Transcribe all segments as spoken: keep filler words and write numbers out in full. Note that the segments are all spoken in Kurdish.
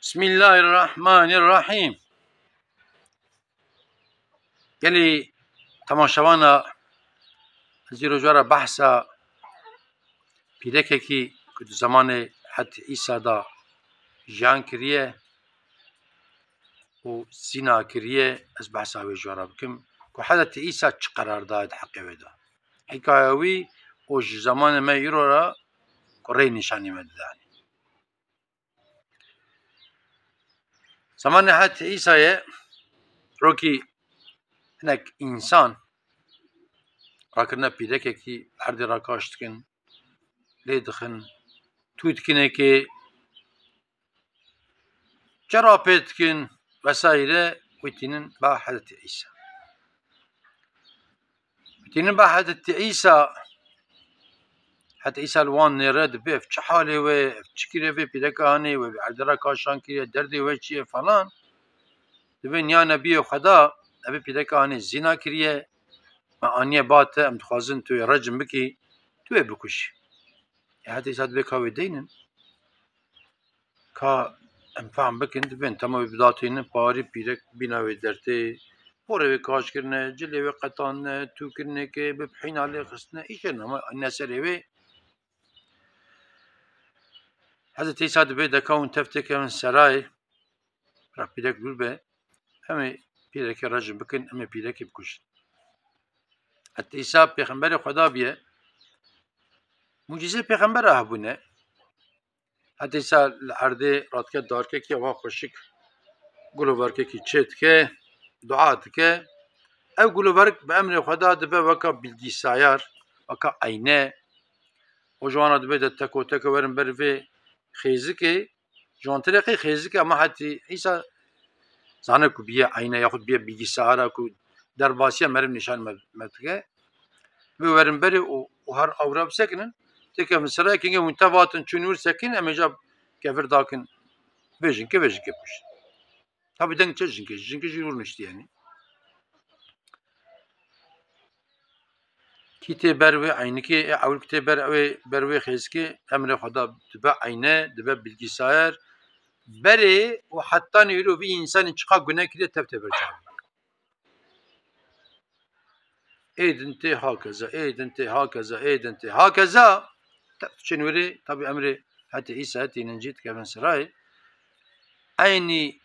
Bismillahirrahmanirrahîm. Gelî temaşevana, ez îro ji we re behsa pîrekekî ku di zemanê Hezretî Îsa de jiyan kiriye û zîna kiriye, ez behsa wê ji we re bikim ku Hezretî Îsa çi qerar daye di heqê wê de. Hîkaya wî û ji zemanê me îro re ku rê nîşanî me dide. Zemanê Hezretî Îsayê rokî hinek însan rakirine pîrekekî, erdê rakaş dikin, lê dixin, tû dikinekê, çera pê dikin vesaire, wî tînin ba Hezretî Îsa. Tînin ba Hezretî Îsa, Hezretî Îsa li wan nêre dibê, ev çi halê we, ev çi kiriye vê pîreka hanê, we vê erdê re kaşan kiriye, derdê we çi ye falan. Dibê niya nebiyê Xweda, ev pîreka hanê zîna kiriye, me aniye ba te, em dixwazin tu wê recm bikî, tu wê bikujî. Hezretî Îsa dibê ka wê deynin. Ka em fehm bikin, dibên tema wê bidatînin, parî pîrek bîna wê dertê, porê wê kaş kirine, cilê wê qetandine, tûkirinekê, bi pihîna lê xistine, îşe nama ne serê wê. Hezretî Îsa dibê deka hûn tev têkevin serayê, ra pîrek dûr be, em ê pîrekê rejim bikin, em ê pîrekê bikujin. Hezretî Îsa pêxemberê Xweda biye, mucîzê pêxembera hebûne. Heta îsa li erdê radike darkekî wa xweşik, gulovarkekî çê dike, dua dike. Ev gulovark bi emrê Xweda dibe weka bilgisayar, weka eyne. Û ji wan re dibê de teko teko werin ber vê xêzikê. Ji wan tirê qey xêzikê, ama hetî îsa zane ku biye eyne yaxud biye bilgisayara ku derbasiya meriv nîşan me, me dike. Vê werin berê û, û her awra bisekinin, têkevin serayê, kengê hûn tev hatin çûn wir sekin, em ê ca kevir dakin vê jinkê, vê jinkê kuşt. Tabî deng çi jinkê, jinkê jî wir niştî yanî. Kî tê ber wê eynikê, ê ewil ku tê ber wê, ber wê xêzikê, emrê Xweda dibe eyne, dibe bilgisayar. Berê û hetanî îro vî însanî çiqa gune kiriye tev tê ber çav. Ê din tê hakeza, ê din tê hakeza, ê din tê hakeza. Te-, çin wirê, tabî emrê hetê îsa hetî nincî dikevin sirayê. Eynî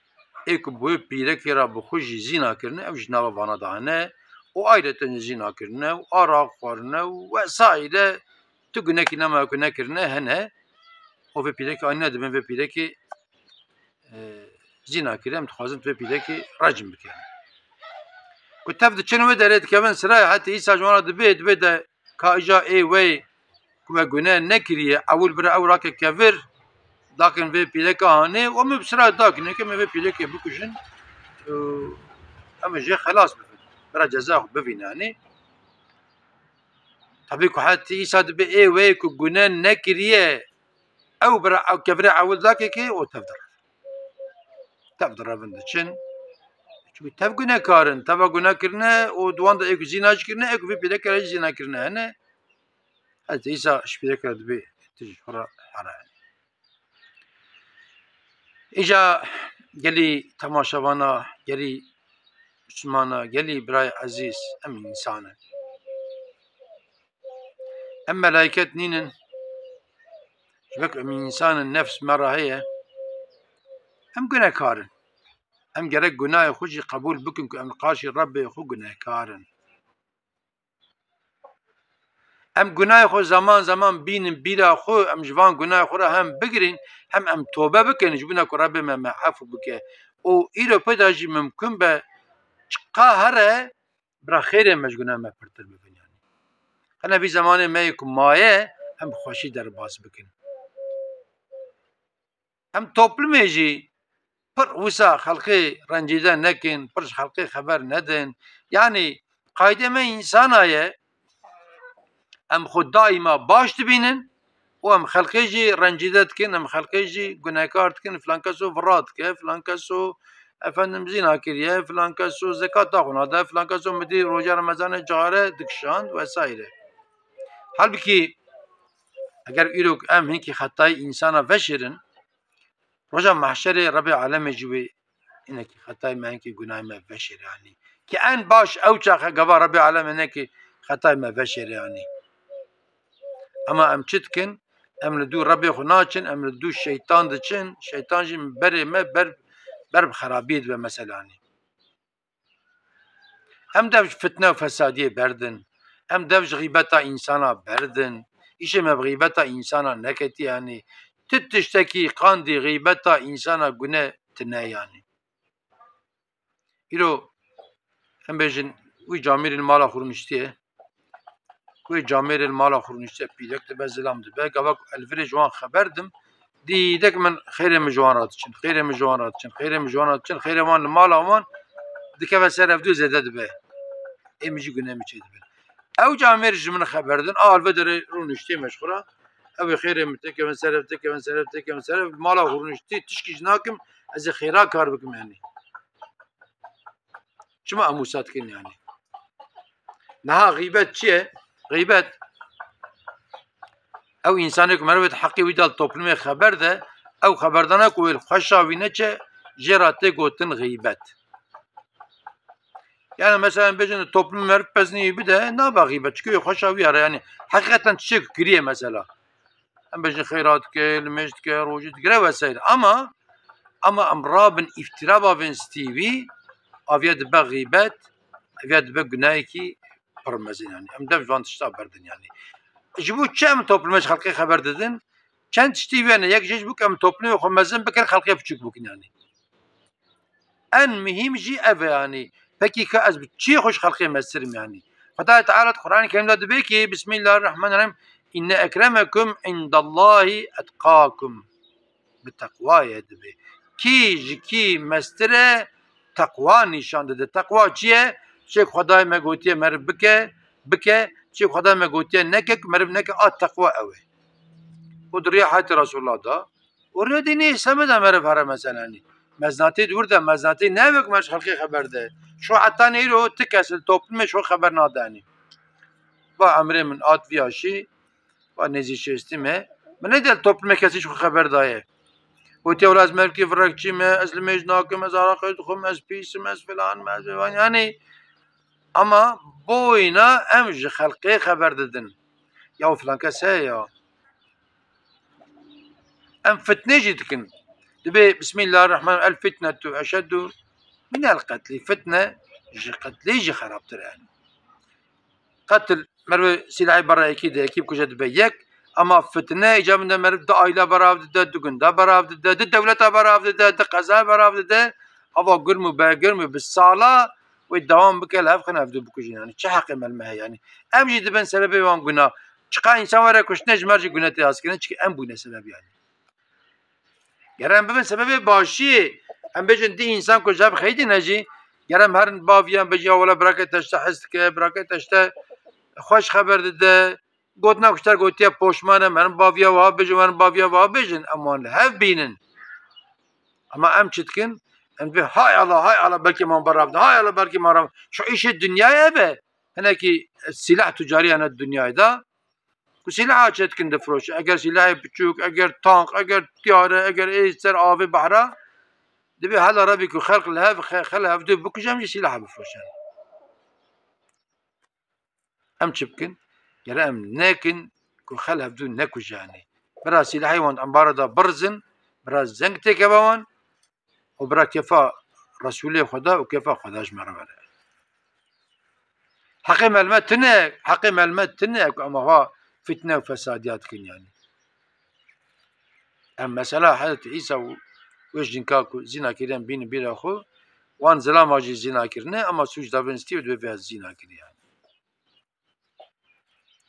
ê ku bi wê pîrekê re bi xwe jî zîna kirine, ew ji nava vana de hene. Û ayreten zîna kirine, û araq xwarine, û wesaire. Tu gunekî nema ku nekirine, hene. Û vê pîrekê anîne dibin vê pîrekê e, zîna kiriye, em dixwazin tu vê pîrekê recm bikin. Ku tev diçin wê derê dikevin sirayê, hetê îsa ji wan re dibê, dibê de ka îja ê wê ku we gune nekiriye, ewil bira ew rake kevir, dakin vê pîreka hanê, û em ê bi sirayê dakin, ke em ê vê pîrekê bikujin, û em ê jê xelas bibin. Bira ceza xwe bivîne, hanê. Tabî ku hetê îsa dibê ê wê ku gune nekiriye, ew bira ew kevirê ewil dakekê û tev direvin. Tev direvin diçin. Çimkî tev gunekar in, teva gune kirine û di wan de ê ku zîna jî kirine, ê ku vê pîreke re jî zîna kirine hene. Hezretî Îsa ji pîreke re dibê tu ji xwe re here. Îja gelî temaşevana, gelî Mislimana, gelî birayê ezîz, em însan in. Em melayket nînin. Ji ber ku em însan in, nefs me re heye. Em gunekar in. Em gerek gunahê xwe jî qebûl bikin ku em li qarşî Rebbê xwe gunekar in. Em gunahê xwe zeman zeman bînin bîra xwe, em ji van gunahê xwe re hem bigirîn, hem em tobe bikin, ji bona ku Rebbê me, me efû bike. Û îro pê de jî mimkun be, çiqa here, bira xêrê me ji gunahê me pirtir bibin yanî. Qene vî zemanê me yê ku maye, em bi xweşî derbas bikin. Em toplumê jî pir wisa xelkê rencîde nekin, pir ji xelkê xeber nedin. Yanî qaydê me însana ye, em xwe daîma baş dibînin û em xelkê jî rencîde dikin, em xelkê jî gunekar dikin, filan keso vira dike, filan keso efendim zîna kiriye, filan keso zekat daxwe nade, filan keso midî roja Remezanê cixare dikişand vesaire. Halbikî eger îro em hinkî xetayî însana veşêrin, Roja mahşerê Rebê alemê jî wê hinekî xetayê me, hinekî gunahê me veşêre anî. Ki en baş ew çaxe gava Rebê alemê hinekî xetayê me veşêre anî. Ama em çi dikin? Em li dû Rebê xwe naçin, em li dû şeytan diçin. Şeytan jî berê me ber, ber bi xerabiyê dibe mesela anî. Em dev ji fitne û fesadiyê berdin. Em dev ji xîbeta însana berdin. Îşê me bi xîbeta însana neketî, yanî ti tiştekî qandî xîbeta însana gune tine, yanî. Îro em bêjin, wî camêrî li mala xwe rûniştiye. Wê camêrê li mala xwe rûnişte, pîrek dibe, zilam dibe. Gava ku ez li virê ji wan xeber dim, dîdek min xêrê min ji wan re diçin, xêrê min ji wan re diçin, xêrê min ji wan re diçin, xêrê wan li mala wan dikeve ser hevdû zêde dibe. Ê min jî gune min çê dibin. Ew camêr ji min xeber din, a li vê derê rûniştê meşxura. Ew ê xêrê min têkevin ser ev, têkevin ser ev, têkevin ser ev. Mala xwe rûniştî, tişkî ji nakim, ez ê xêra kar bikim, yanî. Çima em wisa dikin, yanî? Niha xîbet çi ye? Xîbet, ew însanê ku merivê di heqê wî de li toplumê xeber de, ew xeberdana ku wê li xweşa wî neçe, jê re tê gotin xîbet. Yani mesela em bêjin toplumê meriv pezinî wî bide, nabe xîbet, çikî wê xweşa wî ya re, yani heqîqeten tiştê ku kiriye mesela. Em bêjin xeyra dike, limêj dike, rojî digire vesaire. Ama, ama em rabin îftira bavên stî wî, aviye dibe xîbet, aviye dibe gunahekî pir mezin, yani. Em dev ji van tişta berdin, yani. Ji bo çi em toplumê ji xelkê xeber didin? Çend tiştî wê ne. Yek jê ji bo ku em toplumê xwe mezin bikin, xelkê biçûk bikin, yani. En muhîm jî ev e, yanî. Pekî ka ez bi çi xwe ji xelkê meztir im, yanî? Xwedayê Teala di Qur'anê Kerîm de dibê ki, Bismillahirrahmanirrahîm, "Inne ekremekum indallahî etqakum." Bi teqwayê dibê. Kî ji kî meztir e, teqwa nîşan dide. Teqwa çi ye? Çi Xwedayê me gotiye meriv bike, bike. Çi Xwedayê me gotiye neke, ku meriv neke, a teqwa ew e. Û di riya heyatê Resulullah de, û rê dînê Îslamê de meriv here mesela, yanî. Mezinatî di wir de, mezinatî ne wek me ji xelkê xeber de. Şu heta neyro ti kes li toplumê şu xeber nade, yanî. Va emrê min at viya şî, va nêzî şêstî me. Min nêdî li toplumê kesî ji xwe xeber daye. Gotiye, wela ez merivkî virekçî me, ez limêj nakim, ez araqê dixwim, ez pîs im, ez filan im, ez filan. Yanî, ama boyna em ji xelkê xeber didin. Ya filan kes heye ya. Em fitne jî dikin. Dibê, Bismillahirrahmanirrahîm, "El fitnetu eşeddu minel qetlî." Fitne ji qetlê jî xerabtir e. Qetil, merivê sîlahê bera yekî de, yekî bikuje dibe yek, ama fitne îcabinde meriv du aîla berav dide, du gunda berav dide, du dewleta berav dide, du qezaya berav dide, ava gurm û begirm û bi sala wê dewam bike, li hev xin hevdû bikujin. Yanî çi heqê me li me heye, yanî? Em jî dibin sebebê wan guna. Çiqa însan were kuştine, ji me re jî gune tê haskirin, çikî em bûne sebeb, yanî. Ger em bibin sebebê başiyê, em bêjin dî însan ku ji hev xeyidî ne jî, ger em herin baviyan bêjin, ya wela birakê te ji te hez dike, birakê te ji te xweş xeber dide, gotina ku ji te gotiye poşman e, em herin baviya wiha bêjin, em herin baviya wiha bêjin, em wan li hev bînin. Ama em çi dikin? Em dibê, "Hay Allah, hay Allah, belkî man berav da, hay Allah, belkî man rav." Şu îşê dinyayê ev e. Hinekî sîlah tucarî hene di dinyayê de. Ku sîlaha çê dikin difiroşin. Eger sîlahê biçûk, eger tank, eger tiyare, eger ê ser avê behra, dibê hela rebî ku xelq li hev, xe-, xel hevdû bikuje, em jî sîlaha bifroşin. Em çi bikin? Gere em nekin ku xel hevdû nekuje, yanî. Bira sîlahê wan di embara de birizin, bira zeng têkeve wan û bira kefa Resûlê Xweda û kefa Xweda ji me re were. Heqê me li me tune, heqê me li me tune ku em ava fitne û fesadiya dikin, yanî. Em mesela Hezretî Îsa û wê jinka ku zîna kiriye em bînin bîra xwe, wan zilama jî zîna kirine, ema sûc davên stî û divê vê zîna kiriye, yanî.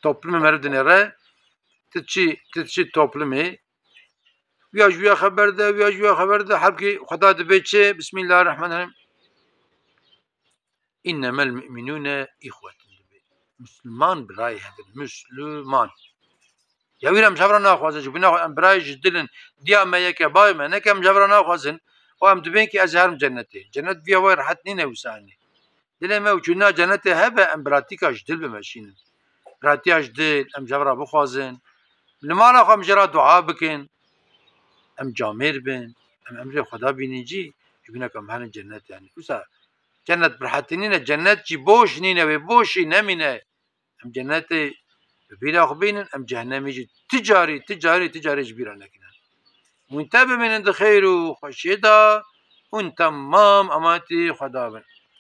Toplumê meriv dinêre, tu çi, tu çi toplumê, wiya ji wiya xeber de, wiya ji wiya xeber de, halbukî Xweda dibê çi? Bismillahirrahmanirrahîm. "Innemel mu'minûne îxwetun." Dibê. Misliman birayê hev in. Misliman. Ya wî re em ji hev re naxwazin, ji bo naxwe-, em birayê ji dil in. Diya me yek e, bavê me neke, em ji hev re naxwazin. Û em dibên ki ez ê herim cennetê. Cennet viya wê rehet nîne wisa, yanî. Dilê me û çûna cenetê hebe, em biratîka ji dil bimeşînin. Biratiya ji dil, em ji hev re bixwazin. Li mala xwe em jê re dua bikin. Em camêr bin. Em emrê Xweda bînin jî, ji bîna ku em herin cennet yani. Wisa cennet bi rehetî nîne, cennet jî boş nîne, wê boşî nemîne. Em cennetê bi bîra xwe bînin, em cehennemê jî ti carî, ti carî, ti carî ji bîra nekinin. Hûn te bimînin di xêr û xweşiyê de, hûn temam emanetî Xweda bin.